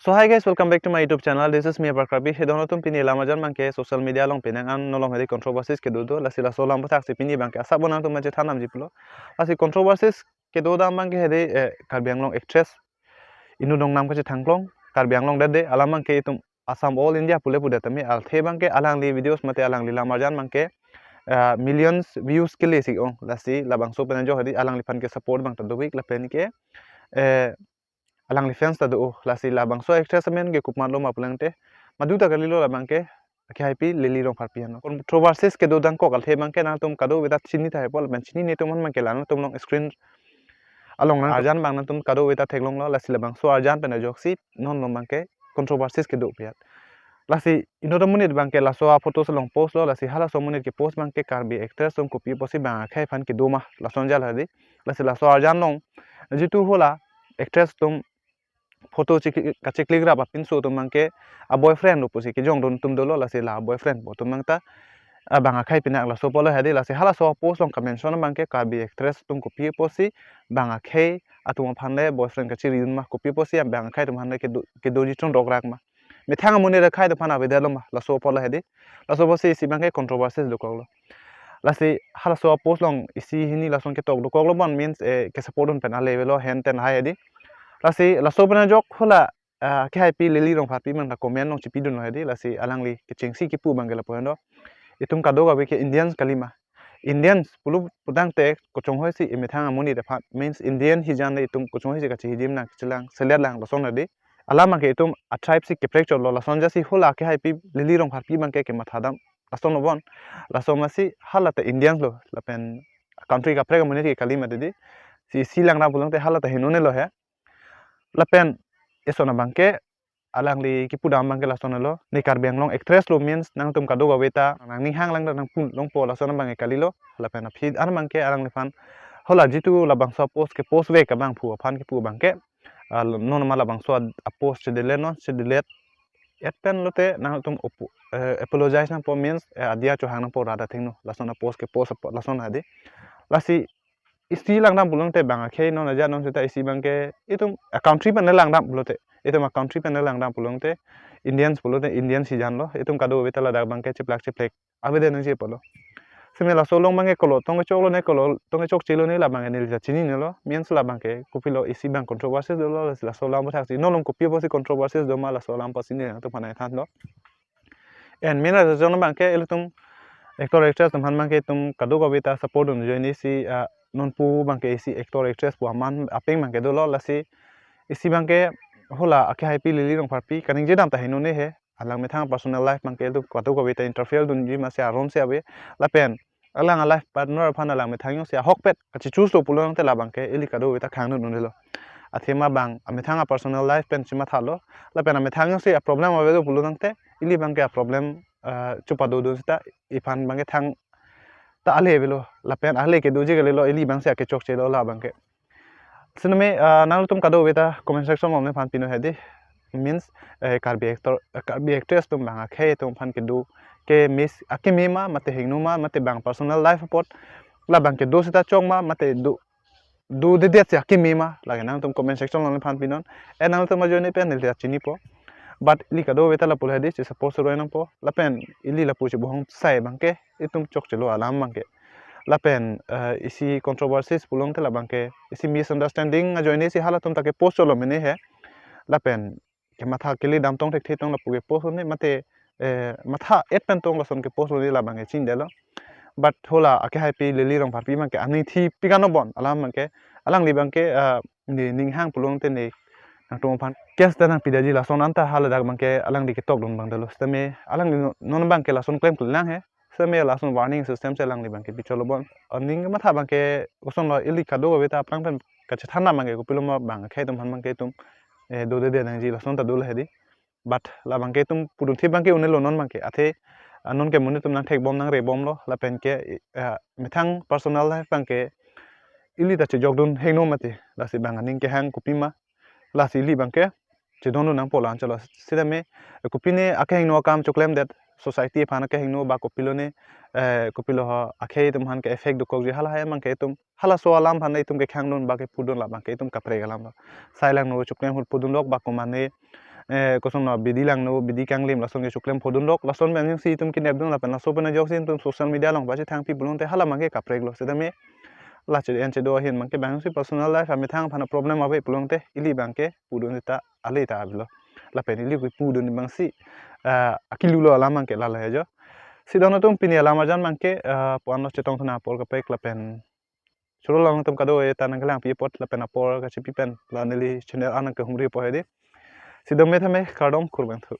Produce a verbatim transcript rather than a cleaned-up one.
So hi guys, welcome back to my YouTube channel. This is me Apar Karbi. Hedon atum pini alam arjan abangke social media along penang an nolong hedi controversies kedo do. Lasi laso alam aputhak si pini abangke asap abang nangtum chethan damji pulo. Lasi controversies kedo dam abangke hedi eh, Karbi Anglong actress inut dong nam kachethang klong Karbi Anglong dade alam abangke itum Assam All India pule pudet tame athe abangke alangli videos mate alangli alam arjan abangke uh, millions views kele si ong. Lasi labangso pen ajok hedi alangliphan ke support abang ta dovik lapen ke eh, alangli fans ta do. Lasi labangso actress amen ke komat lo ma pulangte madu ta kalilo labangke akehaipi Lily Rongpharpi ano. Controversies kedo dangkok athe abangke nangtum kadokave ta chini tahai pol pen chinine atum aphan abangke la nangtum along screen along nang arjan abang nangtum kadokave ta theklonglo. Lasi labangso arjan pen ajoksi non along abangke controversies kedo piat. Lasi inut amonit abangke laso aphotos along post lo, lasi halaso amonit kepost abangke Karbi actress atum kopi apotsi bang akhei aphan kedo ma lason jal hedi. Lasi laso arjan along jitu hala actress atum photo chik- kachiklik rap apinso atum abangke a boyfriend lo pusi kejongdun atum dolo, lasi la boyfriend pu atum abang ta ah, bang akhei pinak laso pulo hedi. Lasi halaso post along kamention abangke Karbi actress atum kopi apotsi bang akhei atum aphan le boyfriend kachiridun ma, kopi apotsi bang akhei atum aphan le kedo kedoji chongdok rak ma, methang amonit akhei atum aphan avedetlo ma laso pulo hedi. Laso apotsi isi abangke controversies dokoklo. Lasi halaso post along isi hini lason ketok dokoklo bon means eh, kesupport dun pen ale avelo hen ten hai hedi. Lasi laso pen ajok hala ah, akehaipi Lily Rongpharpi abang ta comment along chipidunlo hedi. Lasi alangli kechengsi kipu abangke lapu hendo. Itum kadokave ke Indians kali ma. Indians pulo putangte kochonghoi si emethang amonit aphan means Indian hijan le itum kochonghoi si kachihijim nang kachelang selet lang lason hedi. Alam abangke itum a tribe si kaprek chotlo lason jasi hala akehaipi Lily Rongpharpi abangke kematha dam lason lo bon. Laso amatsi hala ta Indians lo lapen country kaprek amonit ke kali ma dedi. Si isi lang dam pulangte hala ta hinone lo he. Lapen eson abangke alangli kipu dam abangke lason lo. Ne Karbi Anglong actress lo means nangtum kadokave ta nangning hang lang nang pun longpo lason abangke kalilo. Lapen aphi an abangke alangliphan hala jitu labangso post kepost vek abang phu aphan kipu abangke ah, non ma labangso a post chedelete non chedelete et pen lote nangtum opo- eh, apologize nangpo means eh, adia chohang nangpo rat athengno lason a post kepost apot lason hedi. Lasi isi lang dam pulangte bang akhei non aja non seta isi abangke itum a country pen lang dam pulote itum a country pen lang dam pulangte Indians pulote Indians hijan lo, itum kadokave ta ladak abangke chiplak chiplek avedet nangji pulo. Simi laso along abangke kolo tong kechoklo ne kolo tong kechokchelo ne la abangke neli ta chininelo means la abangke kopilo isi abang controversies dolo, laso alam aputhak si non along kopi apotsi controversies do ma laso alam apotsi ne nangtum aphan thanlo. And main reason abangke ilitum actor actress atum aphan abangke itum kadokave ta support dun ajoine si ah, non pu abangke isi actor actress pu aman apeng abangke dolo, lasi isi abangke hala akehaipi Lily Rongpharpi kaningje dam ta hinone he. Alang methang personal life abangke itum kadokave ta interfere dunji masi aron si ave. Lapen alang a life partner aphan alang methang jongsi ahokpet kachichoose lo pulangte la abangke ili kadokave ta khang dun unelo. Athema bang amethang a personal life pen chimathalo. Lapen amethang jongsi a problem ave do pulangte ili abangke a problem ah, chepado dun seta iphan abangke thang ta ale avelo. Lapen ale kedoji kalilo, ili abangsi akechokchelo la abangke. Sitame ah, nangtum kadokave ta comment section along nephan pino hedi. Means eh, Karbi actor eh, Karbi actress atum bang akhei atum aphan kedo ke miss akeme ma mate hingno ma mate bang personal life apot la abangke do seta chok ma mate do dodedet si akeme ma lake nangtum comment section along nephan pinon. Eh nangtum ajoine pen neli ta chinipo. But ili kadokave ta lapu hedi si support suroi nangpo. Lapen ili lapu si bohong sai abangke itum chokchelo alam abangke. Lapen eh, isi controversies pulangte la abangke isi misunderstanding ajoine si halatum ta kepost cholo mene he. Lapen kematha kele dam tong thekthe tong lapu kepost lo ne mate eh, matha et pen tong lason kepost lo ne la abangke chindelo. But hala akehaipi Lily Rongpharpi abangke aning thipik ano bon alam abangke alangli abangke ah, ne ning hang pulangte ne nangtum aphan case ta nangpidetji lason anta haladak abangke alangli ketok dun abang dolo. Sitame alangli non abangke lason klemkle lang he. Sitame lason warning system si alangli abangke picholo bon. Aning matha abangke kosonlo, ili kadokave ta aphrang pen kachethan abangke kopilo ma bang akhei atum aphan abangke itum eh, dodedet nangji lason ta dolo hedi. But la abangke itum pudunthip abangke unelo non abangke. Athe ah, non ke monit atum nangthekbom nangribomlo lapen ke eh, methang personal life abangke ili ta chejokdun hingno mate. Lasi bang aning kehang kopi ma. Lasi ili abangke chedondun nangpo la anchot lo. Sitame eh, kopine akehingno akam choklemdet, society aphan akehingno ba kopilo ne eh, kopilo ho akhei atum aphan ke effect dokokji halahai abangke itum halaso alam aphan itum kekhangdun ba kepudun la abangke itum kaprek alam lo. Sai langno choklem ahut pudunlok ba komane eh, kosonlo, bidi langno, bidi kanglim, lason ke choklem phodun dok, lason abang si itum kenep dun lapen laso pen ajoksi itum social media along pachethangpi pulote hala abangke kaprek lo. Sitame la che-en chedo ahin abangke abang si personal life amethang aphan problem ave pulote ili abangke pudun ta ale ta avelo. Lapen ili kepudun abang si, ah, akilu lo alam abangke lalo ajo. Si don atum pini alam arjan abangke, ah, pu-an lo, chetongthu nang apor kaprek lapen choro lang atum kado-e ta nangkelangpi apot lapen apor kachepi pen la neli channel an nangkehumri apot hedi. Si dome thame, kardom, kurvangthu.